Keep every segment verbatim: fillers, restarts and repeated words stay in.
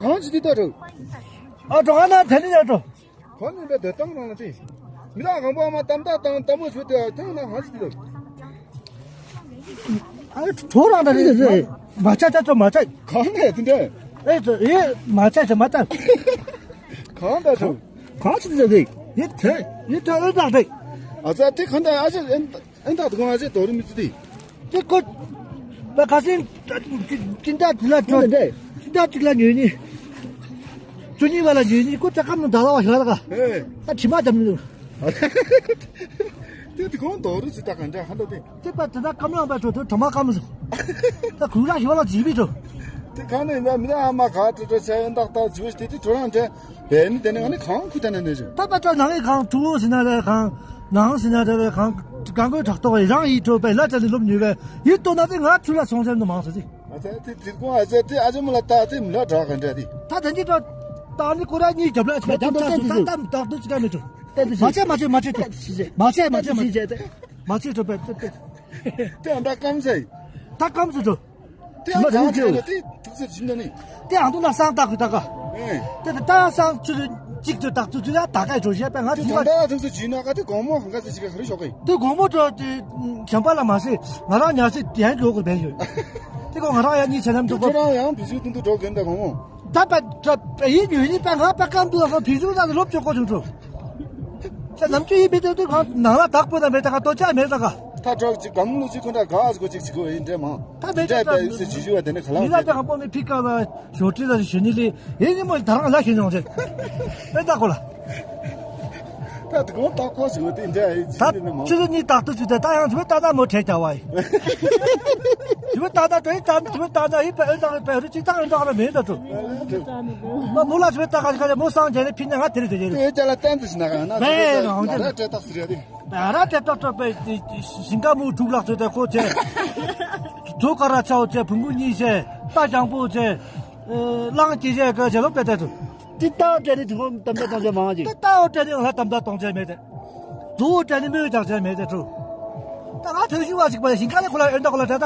གང་ཅི་དེ་ལྟ་འགྲོ། ཨ་འགྲོ་ཨ་ན་དེ་ནི་ཡ་འགྲོ། གང་ནི་འདྲ་དེ་བཏང་རང་ཅི། མི་དག་གང་པོ་མ་གཏམ་དག་དང་གཏམ་པོ་ཞུ་དེ་ཐེངས་ན་གང་ཅི་དེ་ལྟ། ཨ་གྲོ་རང་འདྲ་རེད། མ་ཆ་ཆ་ཆོ་མ་ཆ། གང་ནས་དེ་འདྲ། ཨེ་ཚོ་ཨེ་མ་ཆ་ཆ་མ་ཆ། གང་ལྟ་ཚོ། གང་ཅི་དེ་ལྟ་རེད། ཡིད་ཐེ་ཡིད་ཐེ་ཨེ་དག་རེད། ཨ་ཙ་དེ་གང་ལྟ་ཨ་ཅེ་ཨེ། ཨན་ད་དུ་ང་ཅེ་དོ་རུ་མི་ཚུ་དེ། དེ་ཀོ། པ་ཁ་སིན། ཅི་འདྲ་དེ་ལ་འགྲོ། ཅི་འདྲ་ཅིག་ལ་ཉོས་ནི། ཅུ་ནི་བ་ལ་ཉོས་ནི་ཀོ་ཅ་ཀམ་ནུ་ད་ལ་བ་ཤ་ལ་ག་ཨེ། ད་ཁྲི་མ་འཇམ་ནི། དེ་དེ་གོང་དོ་རུ་ཅི་ད་ག་འདྲ་ཧ་ལོ་དེ། དེ་པ་དེ་ད་ཀམ་ལང་པ་ཅོ་དེ་ད་མ་ཀམ་སོ། ད་ཁུ་ར་ཤ་ལ་ཇི་བི་ཅོ། དེ་གང་ནས་ཡིན་ན་མི་ད་ཨ་མ་ག་དེ་ད་ཆ་ཡན་ད་ད་ཇི་བི་དེ་དེ་ཁྲོ་རང་འདྲ། བས་ནི་དེ་ནི་ང་ནི་གང་ཁུ་ད་ན་ནས་ཞུ། ད་པ་ད་ནང་གི་གང་ཐུ་བོ་ཟིན་ན་རེ་གང་། ནང་ཟིན་ན་རེ་བས་གང་། གང་གོས་དྲག་ཏོ་རང་ཡིད་སྤྲོ་བས་ལ་ཅན་ནི་སློབ་ཉུལ་བས་ཡིད་རྟོག་ན་དེ་ང་ཐུ་ལ་སོང་ཟེར་ནི་མང་སོ་ཅི། ཨ་ཙི་དེ་དེ་ཀོ་ཨ་ཙི་དེ་ཨ་ཅེ་མོ་ལ་ད་དེ་མི་ལ་དྲག་ག་འདྲ་དེ། ད་དེ་འདི་ད་ད་ནི་ཀོ་ར་གཉིས་རྒྱབ་ལ་ཆ་རྒྱབ་ཆ་སུ་ད་ད་ད་དུ་ཅི་ག་མི་ཐུ། མ་ཆེ་མ་ཆེ་མ་ཆེ་ཐུ། མ་ཆེ་མ་ཆེ་མ་ཆེ། མ་ཆེ་ཐུ་པས་ཏེ་ཏེ། དེ་ཨ་འདྲ་ཀམ་སེ། ད་ཀམ་སེ་ཐུ། དེ་ཨ་ཙི་ཨ་ཙི་ཨ་ཙི་ཐུགས་སེ་ཇི་འདྲ་ནི། དེ་ཨང་དུ་ན་སང་ཏག་གི་ཏག་ག་ཨེ། དེ་དེ་ད་སང་ཚུ་གཅིག་ཏུ་ཏག་ཚུ་ཚུ་ཡ་ད་ག་འགྲོ་བཤད་པ་ང་དེ་ཚོ་ད་ཐུགས་སེ་ཇི་ན་ག་དེ་དགོང་མོ་གང་ག་སེ་ཅི་ག་ཧ་རི་ཤོག་གི་དེ་དགོང་མོ་འགྲོ་དེ་ཞམ་པ་ལ་མ་སེ་ང་རང་ཉ་སེ་དེ་ཡང་གི་འོག་གི་བས་ཡོད། དེ་གོ་ང་རང་ཡ་གཉིས་ཆ་ལམ་དུ་གོ་ཁྱོད་རང་ཡང་བི་ཞུ་ཏུང་ཏུ་འགྲོ་གི་འདུག་དགོང་མོ། ད་པ་ད་པ་ཡིན་ཡོད་ཡིན་པ་ང་པ་ཀམ་དུ་ལ་སོ་བི་ཞུ་ད་སློབ་ཆོག་གོ་བྱུང་འགྲོ། ད་ནམ་རྒྱུན་ཡིན་པའི་དོན་དུ་གང་ནང་ལ་བདག་པོ་དང་མེད་ད་ག་ལྟོ་ཆ་མེད་ད་ག་ད་གྲོགས་ཅིག་གམ་ལུ་ཅིག་ཁོ་འདྲ་ག་ཨ་ཟི་གོ་ཅིག་ཅིག་གོ་ཡིན་འདྲེ་མང་། ད་མེད་འདྲེ་ད་པའི་སི་ཇི་ཞུ་བ་དེ་ནི་ག་ལ་མི་ལ་ད་གང་པོ་མི་ཕི་ཀ་ལ་ཞོ་ཏི་ལ་ཞུ་ནི་ལི་ཡིན་ནི་མོ་ད་རང་ལ་ཤེས་མྱོང་ཅེ། ཨེ་ད་གོ་ལ། ད་དུ་གོང་ད་ཁོ་ཞུ་དེ་འདྲེ་ཡིན་ད་ཅི་ནི་མང་། ཆུ་ཚོད་གཉིས་ཏག་ཏུ་ཅི་ད་ད་ཡང་ཆུ་བོ་ད་ད་མོ་ཁྲེལ་བྱ་བ་ཡིན། ཆུ་བོ་ད་ད་དོ་ཡིན་ད་ཆུ་བོ་ད་ད་ཡིན་པ་ཨེ་ད་པའི་རུ་ཅི་ད་ཨེ་ད་ག་ལ་མེད་ད་དུ། མ་མོ་ལ་ཚོད་ལྟ་ག་ག་མོ་སང་རྒྱ་ནི་ཕི་ནི་ང་དེ་རེད་དེ་རེད། དེ་ལ་བསྟན་ཚུལ་ཞིག་ན་ག་ན་མེད་རང་རྒྱ་ད་ལ་བྲེ་ཏག་སི་རེད། ད་ར་དེ་ཏོག་ཏོག་པའི་ཞིང་ཁ་མུ་དྲུག་ལག་ཚོད་དེ་ཁོ་ཚེ་ཚོ་ཀ་ར་ཆའོ་ཚེ་བུང་གུ་གཉིས་ཚེ་རྟ་རྐྱང་པོ་ཚེ་གླང་སྐྱེས་ཚེ་ག་ཚེ་ལོ་པེ་ཏེ་ཚོ། དེ་ལྟ་བྲེ་ནི་དུ་ཁོ་དམ་བཅའ་གཏོང་ཚེ་མང་ཅིག་དེ་ལྟ་བྲེ་ནི་ང་དམ་བཅའ་གཏོང་ཚེ་མེད་དེ། དུ་བྲེ་ནི་མོས་རྒྱག་ཚེ་མེད་དེ་ཚོ། ད་ང་ཐོས་ཤུ་བ་ཞིག་པ་ཞིང་ཁ་ལས་ཁོ་ལ་ཨེ་འདྲ་ཁོ་ལ་བྲེ་ད།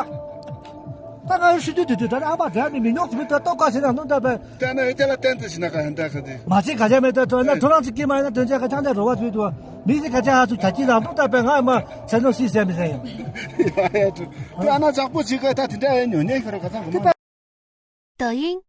ད་ང་ཧྲི་དུ་དུ་དུ་ད་ཨ་མ་དྲ་མི་མི་ཉོག་ཅི་མི་ད་ཏོག་ཀ་ཟེར་ན་ནོ་ད་པ། ད་ན་ཨེ་ཅ་ལ་བསྟན་ཚུལ་ཞིག་ན་ག་ཧན་ད་ཁ་དེ། མ་ཅི་ག་ཅ་མེད་ད་ཏོ་ན་ཐོ་རང་ཅི་ཀི་མ་ཡིན་ན་དོན་ཅ་ག་ཅང་ད་རོ་བ་ཚུ་དུ་མི་ཅི་ག་ཅ་ཧ་ཚུ་ད་ཅི་ད་ནོ་ད་པ་ང་མ་ཚེ་ནོ་སི་ཟེར་མི་ཟེར་ཡིན། ཡ་ཡ་དུ་དེ་ཨ་ན་ཇག་པོ་ཅི་ག་ད་དེ་འདྲ་ཡ་ཉོ་ཉེ་ཁ་རོ་ག་ཚང་གི་མ། 抖音